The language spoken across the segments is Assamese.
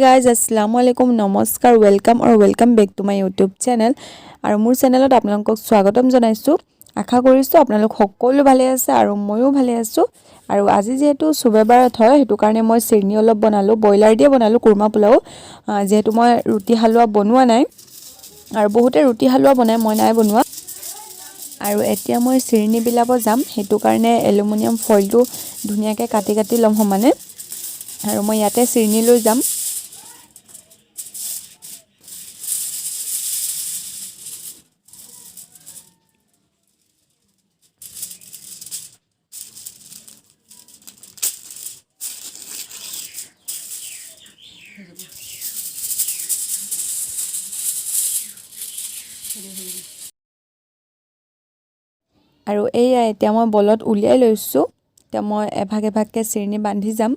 গাইজ, আসসালামু আলাইকুম, নমস্কাৰ, welcome আৰু welcome back to my YouTube channel. আৰু মোৰ চেনেলত আপোনালোকক স্বাগতম জনাইছোঁ। আশা কৰিছোঁ আপোনালোক সকলো ভালে আছে আৰু ময়ো ভালে আছোঁ। আৰু আজি যিহেতু চুবেবাৰত হয়, সেইটো কাৰণে মই চিৰনি অলপ বনালোঁ, ব্ৰইলাৰ দিয়ে বনালোঁ কুৰ্মা পোলাও। যিহেতু মই ৰুটি হালোৱা বনোৱা নাই আৰু বহুতে ৰুটি হালোৱা বনায়, মই নাই বনোৱা। আৰু এতিয়া মই চিৰনি বিলাব যাম, সেইটো কাৰণে এলুমিনিয়াম ফইলটো ধুনীয়াকৈ কাটি কাটি ল'ম সমানে আৰু মই ইয়াতে চিৰনি লৈ যাম। আৰু এইয়া এতিয়া মই বলত উলিয়াই লৈছোঁ। এতিয়া মই এভাগ এভাগকৈ চিৰনি বান্ধি যাম।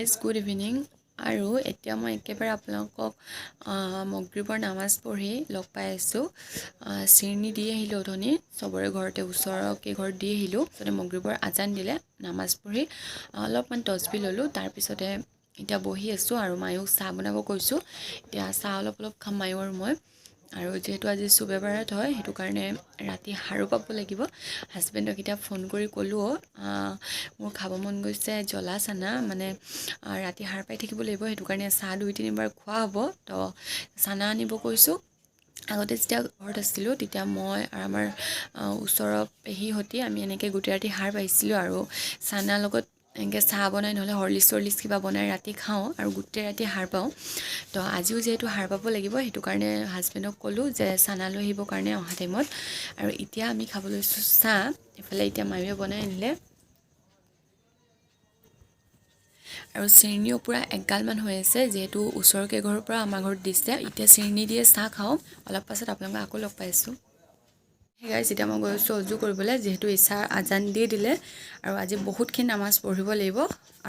Guys, good evening. আৰু এতিয়া মই একেবাৰে আপোনালোকক মগৰিবৰ নামাজ পঢ়ি লগ পাই আছোঁ। চিৰনি দি আহিলোঁ অথনি চবৰে ঘৰতে, ওচৰৰ কেইঘৰত দি আহিলোঁ। তাৰপিছতে মগৰিবৰ আজান দিলে, নামাজ পঢ়ি অলপমান তচবি ল'লোঁ। তাৰপিছতে এতিয়া বহি আছোঁ আৰু মায়ুক চাহ বনাব কৈছোঁ। এতিয়া চাহ অলপ অলপ খাম মায়ো আৰু মই। আৰু যিহেতু আজি চুবেবাৰত হয়, সেইটো কাৰণে ৰাতি সাৰো পাব লাগিব। হাজবেণ্ডক এতিয়া ফোন কৰি ক'লোঁ, মোৰ খাব মন গৈছে জ্বলা চানা, মানে ৰাতি সাৰ পাই থাকিব লাগিব, সেইটো কাৰণে চাহ দুই তিনিবাৰ খোৱা হ'ব, তো চানা আনিব কৈছোঁ। আগতে যেতিয়া ঘৰত আছিলোঁ, তেতিয়া মই আৰু আমাৰ ওচৰৰ পেহীহঁতি আমি এনেকৈ গোটেই ৰাতি সাৰ পাইছিলোঁ আৰু চানাৰ লগত এনেকৈ চাহ বনাই, নহ'লে হৰলিক্স চৰলিক্স কিবা বনাই ৰাতি খাওঁ আৰু গোটেই ৰাতি সাৰ পাওঁ। তো আজিও যিহেতু সাৰ পাব লাগিব, সেইটো কাৰণে হাজবেণ্ডক ক'লোঁ যে চানা লৈ আহিবৰ কাৰণে অহা টাইমত। আৰু এতিয়া আমি খাব লৈছোঁ চাহ। এইফালে এতিয়া মায়ুৱে বনাই আনিলে আৰু চেনিও পূৰা এগালমান হৈ আছে, যিহেতু ওচৰৰ কেইঘৰৰ পৰা আমাৰ ঘৰত দিছে। এতিয়া চেনি দিয়ে চাহ খাওঁ। অলপ পাছত আপোনালোকক আকৌ লগ পাইছোঁ। সেই গাইজ, এতিয়া মই গৈছোঁ অজু কৰিবলৈ, যিহেতু ইছাৰ আজান দি দিলে আৰু আজি বহুতখিনি নামাজ পঢ়িব লাগিব।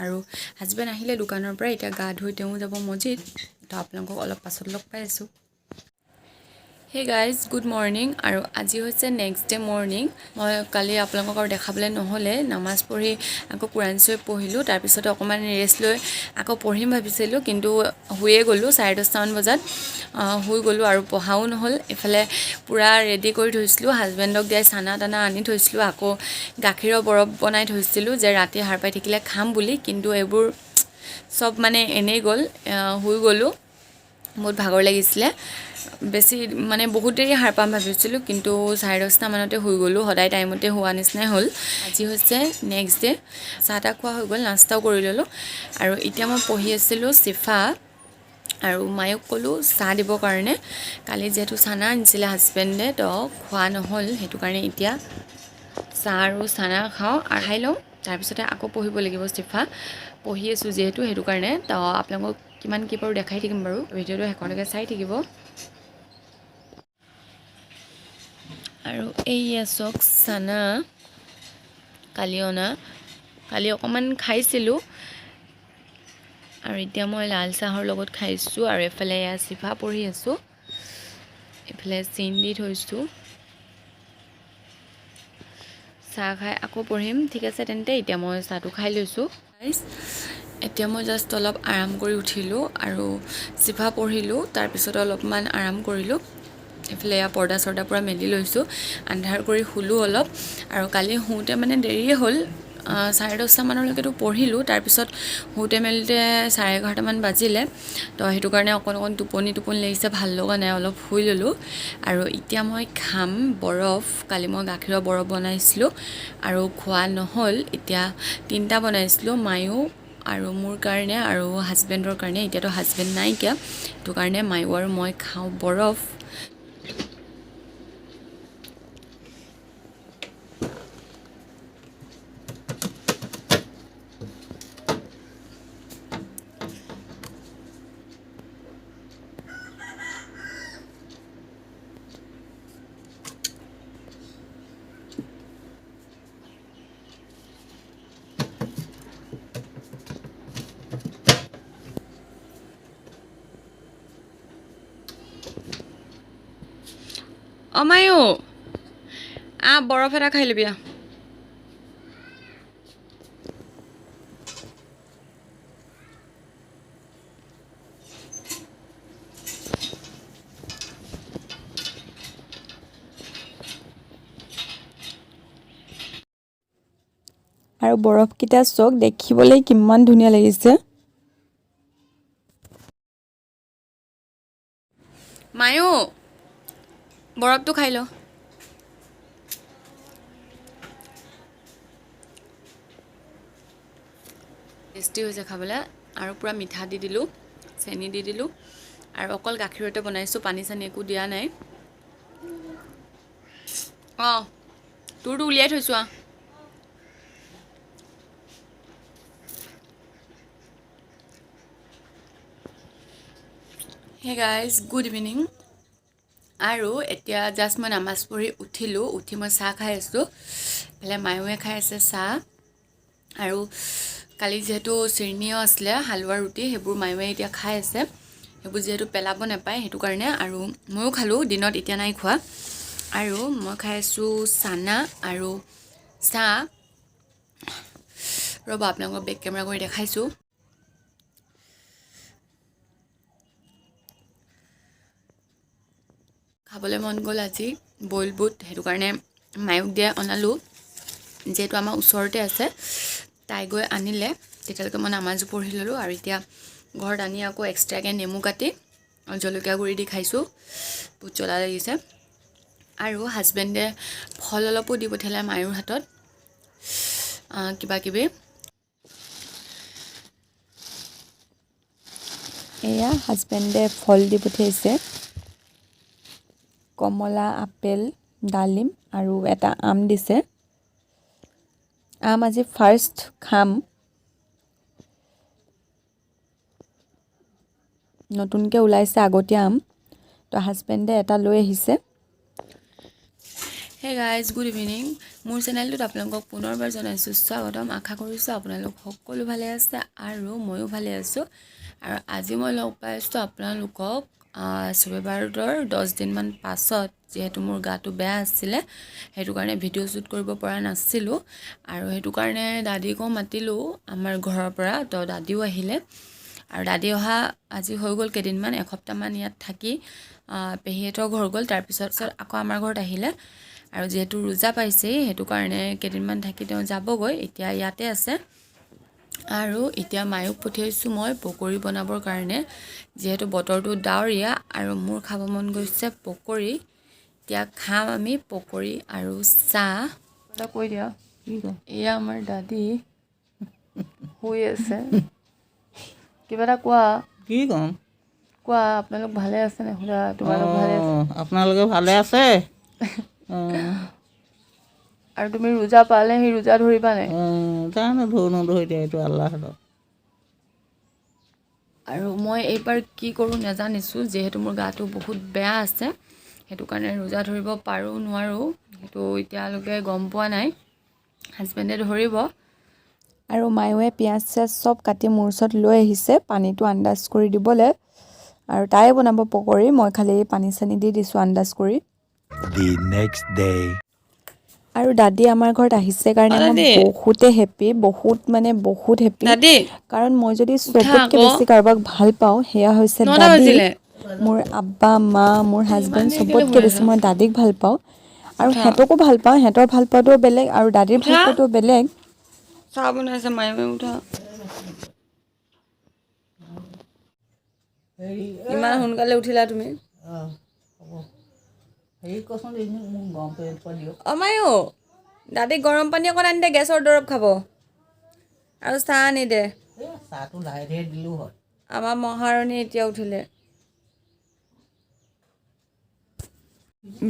আৰু হাজবেণ্ড আহিলে দোকানৰ পৰা, এতিয়া গা ধুই তেওঁ যাব মছজিদ। তো আপোনালোকক অলপ পাছত লগ পাই আছোঁ। হে গাইজ, গুড মৰ্ণিং। আৰু আজি হৈছে নেক্সট ডে মৰ্ণিং। মই কালি আপোনালোকক আৰু দেখাবলৈ নহ'লে। নামাজ পঢ়ি আকৌ কোৰাণ শ্বৰীফ পঢ়িলোঁ, তাৰপিছতে অকণমান ৰেষ্ট লৈ আকৌ পঢ়িম ভাবিছিলোঁ, কিন্তু শুয়ে গ'লোঁ। 10:30মান বজাত শুই গ'লোঁ আৰু পঢ়াও নহ'ল। এইফালে পূৰা ৰেডি কৰি থৈছিলোঁ, হাজবেণ্ডক দিয়াই চানা তানা আনি থৈছিলোঁ, আকৌ গাখীৰৰ বৰফ বনাই থৈছিলোঁ যে ৰাতি সাৰ পাই থাকিলে খাম বুলি। কিন্তু এইবোৰ চব মানে এনেই গ'ল, শুই গ'লোঁ, বহুত ভাগৰ লাগিছিলে। বেছি মানে বহুত দেৰি সাৰ পাম ভাবিছিলোঁ, কিন্তু 10:30 মানতে শুই গ'লোঁ। সদায় টাইমতে হোৱা নিচিনাই হ'ল। আজি হৈছে নেক্সট ডে। চাহ তাহ খোৱা হৈ গ'ল, নাস্তাও কৰি ল'লোঁ আৰু এতিয়া মই পঢ়ি আছিলোঁ চিফা। আৰু মায়ক ক'লোঁ চাহ দিবৰ কাৰণে। কালি যিহেতু চানা আনিছিলে হাজবেণ্ডে, তো খোৱা নহ'ল, সেইটো কাৰণে এতিয়া চাহ আৰু চানা খাওঁ আৰু খাই লওঁ, তাৰপিছতে আকৌ পঢ়িব লাগিব। চিফা পঢ়ি আছোঁ যিহেতু, সেইটো কাৰণে। তো আপোনালোকক কিমান কি পাৰোঁ দেখাই থাকিম বাৰু। ভিডিঅ'টো শেষলৈকে চাই থাকিব। আৰু এইয়া চাওক, চানা কালি অনা, কালি অকণমান খাইছিলোঁ আৰু এতিয়া মই লাল চাহৰ লগত খাইছোঁ। আৰু এইফালে এয়া চিফা পঢ়ি আছোঁ, এইফালে চিন দি থৈছোঁ। চাহ খাই আকৌ পঢ়িম। ঠিক আছে তেন্তে, এতিয়া মই চাহটো খাই লৈছোঁ। এতিয়া মই জাষ্ট অলপ আৰাম কৰি উঠিলোঁ আৰু চিফা পঢ়িলোঁ, তাৰপিছত অলপমান আৰাম কৰিলোঁ। এইফালে এয়া পৰ্দা চৰ্দা পূৰা মেলি লৈছোঁ, আন্ধাৰ কৰি শুলোঁ অলপ। আৰু কালি শুওঁতে মানে দেৰিয়ে হ'ল, 10:30 মানলৈকেতো পঢ়িলোঁ, তাৰপিছত শুওঁতে মেলোতে 11:30মান বাজিলে। তো সেইটো কাৰণে অকণ অকণ টোপনি টোপনি লাগিছে, ভাল লগা নাই, অলপ শুই ল'লোঁ। আৰু এতিয়া মই খাম বৰফ। কালি মই গাখীৰৰ বৰফ বনাইছিলোঁ আৰু খোৱা নহ'ল। এতিয়া তিনিটা বনাইছিলোঁ, মায়ো আৰু মোৰ কাৰণে আৰু হাজবেণ্ডৰ কাৰণে। এতিয়াতো হাজবেণ্ড নাইকিয়া, সেইটো কাৰণে মায়ো আৰু মই খাওঁ বৰফ। অ মায়ো, আহ, বৰফ এটা খাই ল'বি, আহ। আৰু বৰফকেইটা চাওক, দেখিবলৈ কিমান ধুনীয়া লাগিছে। মায়ো, বৰফটো খাই ল। টেষ্টি হৈছে খাবলৈ আৰু পূৰা মিঠা দি দিলোঁ, চেনি দি দিলোঁ আৰু অকল গাখীৰতে বনাইছোঁ, পানী চানী একো দিয়া নাই। অঁ, তোৰটো উলিয়াই থৈছোঁ, আহ। হে গাইজ, গুড ইভিনিং। আৰু এতিয়া জাষ্ট মই নামাজ পঢ়ি উঠিলোঁ, উঠি মই চাহ খাই আছোঁ। ইফালে মায়ুৱে খাই আছে চাহ। আৰু কালি যিহেতু চিৰনিও আছিলে, হালোৱা ৰুটি, সেইবোৰ মায়ুৱে এতিয়া খাই আছে। সেইবোৰ যিহেতু পেলাব নাপায়, সেইটো কাৰণে। আৰু ময়ো খালোঁ দিনত, এতিয়া নাই খোৱা। আৰু মই খাই আছোঁ চানা আৰু চাহ। ৰ'ব, আপোনালোকক বেক কেমেৰা কৰি দেখাইছোঁ। খাবলৈ মন গ'ল আজি বইল বুট, সেইটো কাৰণে মায়ুক দিয়া অনালোঁ। যিহেতু আমাৰ ওচৰতে আছে, তাই গৈ আনিলে। তেতিয়ালৈকে মই নামাজো পঢ়ি ল'লোঁ। আৰু এতিয়া ঘৰত আনি আকৌ এক্সট্ৰাকৈ নেমু কাটি জলকীয়া গুড়ি দি খাইছোঁ, বহুত জ্বলা লাগিছে। আৰু হাজবেণ্ডে ফল অলপো দি পঠিয়ালে মায়ুৰ হাতত, কিবা কিবি। এয়া হাজবেণ্ডে ফল দি পঠিয়াইছে, কমলা, আপেল, ডালিম আৰু এটা আম দিছে। আম আজি ফাৰ্ষ্ট খাম। নতুনকৈ ওলাইছে আগতীয়া আম, তো হাজবেণ্ডে এটা লৈ আহিছে। হে গাইজ, গুড ইভিনিং। মোৰ চেনেলটোত আপোনালোকক পুনৰবাৰ জনাইছোঁ স্বাগতম। আশা কৰিছোঁ আপোনালোক সকলো ভালে আছে আৰু ময়ো ভালে আছোঁ। আৰু আজি মই লগ পাইছোঁ আপোনালোকক চবে বাৰতৰ 10 দিনমান পাছত। যিহেতু মোৰ গাটো বেয়া আছিলে, সেইটো কাৰণে ভিডিঅ' শ্বুট কৰিব পৰা নাছিলোঁ। আৰু সেইটো কাৰণে দাদীকো মাতিলোঁ আমাৰ ঘৰৰ পৰা, তো দাদীও আহিলে। আৰু দাদী অহা আজি হৈ গ'ল কেইদিনমান, এসপ্তাহমান ইয়াত থাকি পেহীহঁতৰ ঘৰ গ'ল, তাৰপিছত আকৌ আমাৰ ঘৰত আহিলে। আৰু যিহেতু ৰোজা পাইছেই, সেইটো কাৰণে কেইদিনমান থাকি তেওঁ যাবগৈ, এতিয়া ইয়াতে আছে। আৰু এতিয়া মায়ুক পঠিয়াইছোঁ মই পকৰি বনাবৰ কাৰণে, যিহেতু বতৰটো ডাৱৰীয়া আৰু মোৰ খাব মন গৈছে পকৰি। এতিয়া খাম আমি পকৰি আৰু চাহ। এটা কৈ দিয়া। এয়া আমাৰ দাদী শুই আছে। কিবা এটা কোৱা। কি ক'ম? কোৱা, আপোনালোক ভালে আছেনে? সোধা, তোমালোক ভালে আছে? অঁ, আপোনালোকে ভালে আছে? অঁ। আৰু তুমি ৰোজা পালে সেই ৰোজা ধৰিবা নাই? অঁ, জানো ধৰো নধৰো, এতিয়া এইটো আল্লাহ হাতত। আৰু মই এইবাৰ কি কৰোঁ নাজানিছোঁ, যিহেতু মোৰ গাটো বহুত বেয়া আছে, সেইটো কাৰণে ৰোজা ধৰিব পাৰোঁ নোৱাৰোঁ সেইটো এতিয়ালৈকে গম পোৱা নাই। হাজবেণ্ডে ধৰিব। আৰু মায়ুৱে পিঁয়াজ চিয়াজ চব কাটি মোৰ ওচৰত লৈ আহিছে পানীটো আন্দাজ কৰি দিবলৈ। আৰু তাই বনাব পকৰি, মই খালি পানী চানী দি দিছোঁ আন্দাজ কৰি। The next day. আৰু দাদী আমাৰ ঘৰত আহিছে কাৰণে মই দাদী। বহুতে হেপ্পী, বহুত মানে বহুত হেপ্পী। দাদী। কাৰণ মই যদি উঠা চবতকৈ আকৌ। বেছি কাৰোবাক ভাল পাওঁ, সেয়া হৈছে 9টা দাদী। বাজিলে। মোৰ আব্বা, মা, মোৰ হাজবেণ্ড, ইমান দেৰি কেলে চবতকৈ শুই বেছি আছা? মই দাদীক ভাল পাওঁ। আৰু উঠা। সিহঁতকো ভাল পাওঁ, সিহঁতৰ ভাল পোৱাটোও বেলেগ আৰু দাদীৰ ভাল উঠা। পোৱাটোও বেলেগ। চাহ বনাইছে মায়ে। উঠা, ইমান সোনকালে উঠিলা তুমি? অঁ, হ'ব। হেৰি, কচোন, এইখিনি মোক গৰম কৰি থৈ দিয়ক। অ মায়ো, দাদীক গৰম পানী অকণ আনি দে, গেছৰ দৰৱ খাব, আৰু চাহ আনি দে। এই চাহটো লাহে ধীৰে দিলেও হয়। আমাৰ মহাৰণী এতিয়া উঠিলে।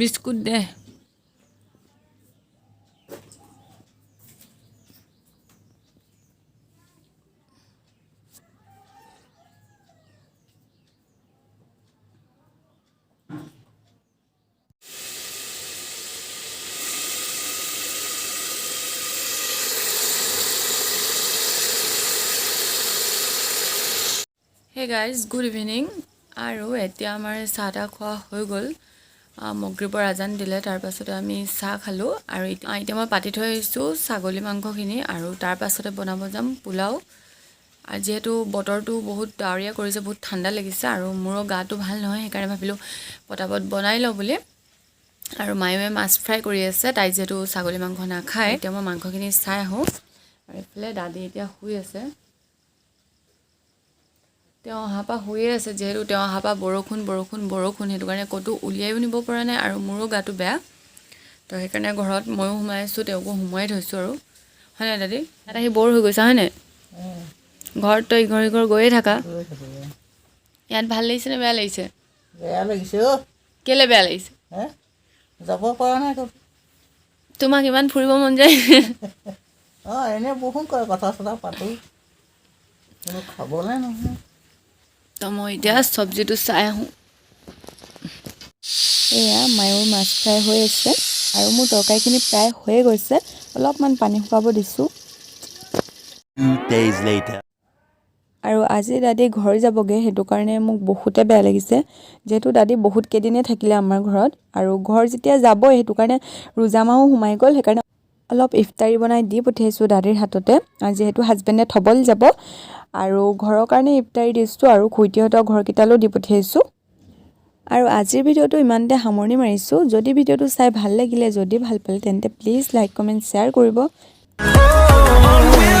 বিস্কুট দে। Hey guys, good evening. আৰু এতিয়া আমাৰ চাহ তাহ খোৱা হৈ গ'ল। মগৰিবৰ আজান দিলে, তাৰপাছতে আমি চাহ খালোঁ। আৰু এতিয়া মই পাতি থৈ আহিছোঁ ছাগলী মাংসখিনি আৰু তাৰপাছতে বনাব যাম পোলাও। আৰু যিহেতু বতৰটো বহুত ডাৱৰীয়া কৰিছে, বহুত ঠাণ্ডা লাগিছে আৰু মোৰো গাটো ভাল নহয়, সেইকাৰণে ভাবিলোঁ পটাপট বনাই লওঁ বুলি। আৰু মায়ে মাছ ফ্ৰাই কৰি আছে, তাই যিহেতু ছাগলী মাংস নাখায়। এতিয়া মই মাংসখিনি চাই আহোঁ। আৰু এইফালে দাদী এতিয়া শুই আছে। তেওঁ অহাৰ পৰা শুয়ে আছে, যিহেতু তেওঁ অহাৰ পৰা বৰষুণ বৰষুণ বৰষুণ, সেইটো কাৰণে ক'তো উলিয়াইও নিব পৰা নাই আৰু মোৰো গাটো বেয়া। তো সেইকাৰণে ঘৰত ময়ো সোমাই আছোঁ, তেওঁকো সোমোৱাই থৈছোঁ। আৰু হয় নাই দাদী, ইয়াত আহি ব'ৰ হৈ গৈছা, হয় নাই? ঘৰত তই ইঘৰ সিঘৰ গৈয়ে থাকা। গৈ থাকোঁ। ইয়াত ভাল লাগিছে নে বেয়া লাগিছে? বেয়া লাগিছে অ'। কেলৈ বেয়া লাগিছে? হে, যাব পৰা নাই ক'তো। তোমাক ইমান ফুৰিব মন যায়। অঁ, এনেই বহোঁ, কয় কথা চথা পাতোঁ, কিন্তু খাবলৈ নহয়। তো মই এতিয়া চব্জিটো চাই আহোঁ। এয়া মায়ুৰ মাছ ফ্ৰাই হৈ আছে আৰু মোৰ তৰকাৰীখিনি প্ৰায় হৈয়ে গৈছে, অলপমান পানী শুকাব দিছোঁ। 2 days later. আৰু আজি দাদী ঘৰ যাবগৈ, সেইটো কাৰণে মোক বহুতে বেয়া লাগিছে, যিহেতু দাদী বহুত কেইদিনেই থাকিলে আমাৰ ঘৰত। আৰু ঘৰ যেতিয়া যাবই, সেইটো কাৰণে ৰোজা মাহো সোমাই গ'ল, সেইকাৰণে অলপ ইফতাৰী বনাই দি পঠিয়াইছোঁ দাদীৰ হাততে, আৰু যিহেতু হাজবেণ্ডে থ'বলৈ যাব। আৰু ঘৰৰ কাৰণে ইফতাৰী দিছোঁ আৰু খুৰীহঁতৰ ঘৰকেইটালৈও দি পঠিয়াইছোঁ। আৰু আজিৰ ভিডিঅ'টো ইমানতে সামৰণি মাৰিছোঁ। যদি ভিডিঅ'টো চাই ভাল লাগিলে, যদি ভাল পালে, তেন্তে প্লিজ লাইক, কমেণ্ট, শ্বেয়াৰ কৰিব। Oh,